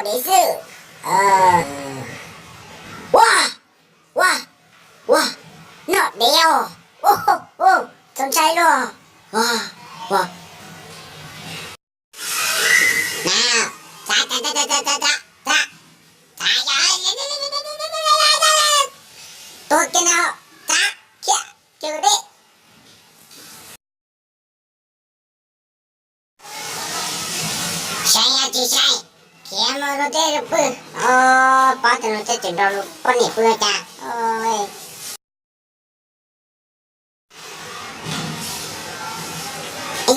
Dev xwb. Ua, ua, ua, noj dev os. Ua, ua, txaus ntshai luaj. Ua, ua. Na, tsa, tsa, tsa, tsa, tsa, tsa, tsa, tsa, tua kiag no, tsa, khiav, khiav deb. Saib tsis saib, khiav mus rau teb rau pw. Os, pab tau no teb tseem nrog poj niam pw cas.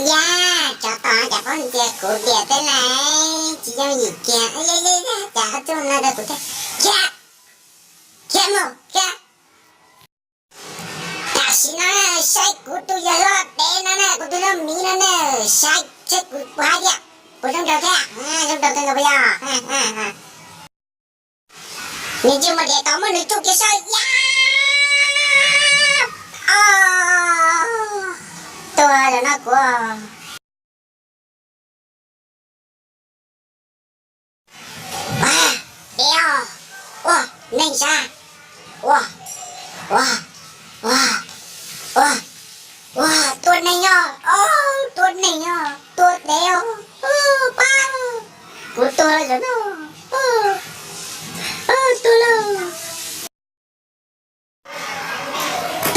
Yaj, tsov tom cas paub ntxias kuv diam teb lawm, tsis yooj yim kiag. Yaj, yaj, yaj, cas ob tug no rau kuv thiab. Khiav, khiav mus, khiav. Tam sim no na, saib kuv tus yawg hlob dev no na, kuv tus hlob miv no na, saib, saib kuv puas hais tias puas zoo nraug thiab, zoo nraug kawg nkaus puas yog? Nws ntsej muag diam tau muab nws tsuj kiag saib. Yaj, os, tuag lawm no kuv. Ua, dev os, ua, neeg sab, ua, ua, ua, ua, ua, tua neeg os, os, tua neeg os, tua dev os, pab, kuv tuag lawm no, tuag lawm.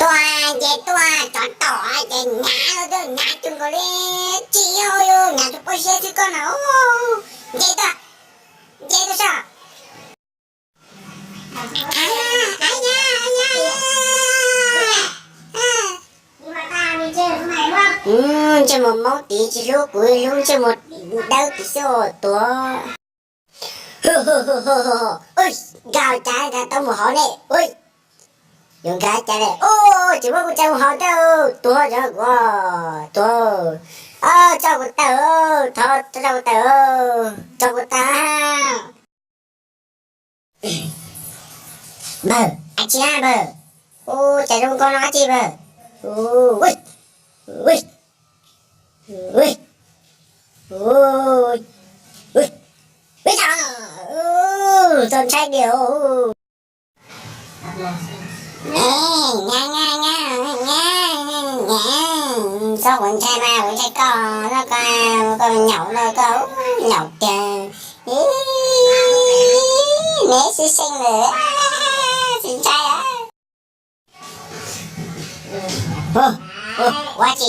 Tuaj, nce tuaj, tsov tom ces hnyav, hnyav cuag nkaus li tsis yog, hnyav tsuas pob zeb xwb koj na. Nce tuaj, nce tuaj saib. Ntsej muag maub tid tsis hlub kuv, hlub ntsej muag dawb tid xwb tuag. Nkag cas tau mus hauv ne? Yuav nkag cas ne? Tsis muab kuv tsa mus hauv thiab, tuag, tuag, tuag. Tso kuv tawm, thov tso kuv tawm, tso kuv tawm. Npawg, ab tsi na npawg? Ua cas zoo nkauj no ab tsi npawg? Ua, ua, ua, ua, ua, txaus ntshai diam. Txhob ua ntshai mas, ua ntshai koj, koj, koj nyaum no koj nyaum tiag. Neb xwb seej lawm, tsis ntshai. Ua tsi,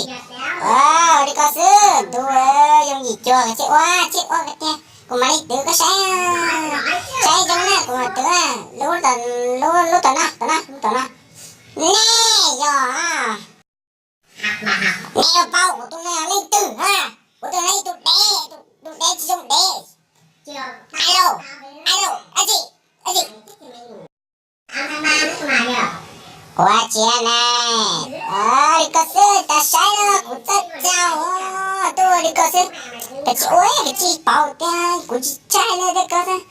ua li ko xwb, tus yooj yim cuag tsis ua, tsis ua tiag, kuv mam li twv koj saib, saib zoo na kuv mam twv, lub, lub tom no, tom no, lub tom no. Nej yog, nej yuav paub kuv tus neeg leej twg, kuv tus neeg tus dev, tus dev tsis zoo dev. Alo, alo, ab tsi, ab tsi. Ua tsi na, li ko xwb, tas saib no kuv txawj txaug, tuaj li ko xwb. Koj tsis ua, koj tsis paub tiag, kuv tsis ntshai li tiag koj xwb.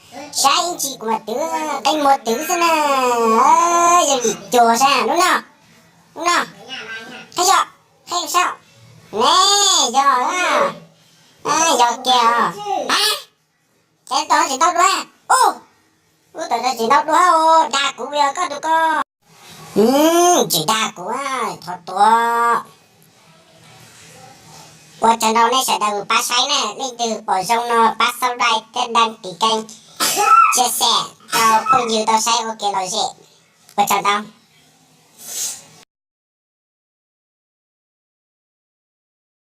Saib ib ntsis kuv mam twv, qee muag twv xwb na. Yooj yim cuag saib lub no, lub no. Qhib saib, qhib saib. Nej yog, yog kiag os. Ces tau tsis tau dua, ub, ub, tau tsis tau dua, dag kuv yog koj tus ko. Tsis dag kuv, thov tuag. Ua tsaug ntau nej sawv daws pab saib na, leej twg pom zoo no pab subscribe thiab đăng ký kênh, chia sẻ rau phooj ywg tau saib ua kev lom zem. Ua tsaug ntau.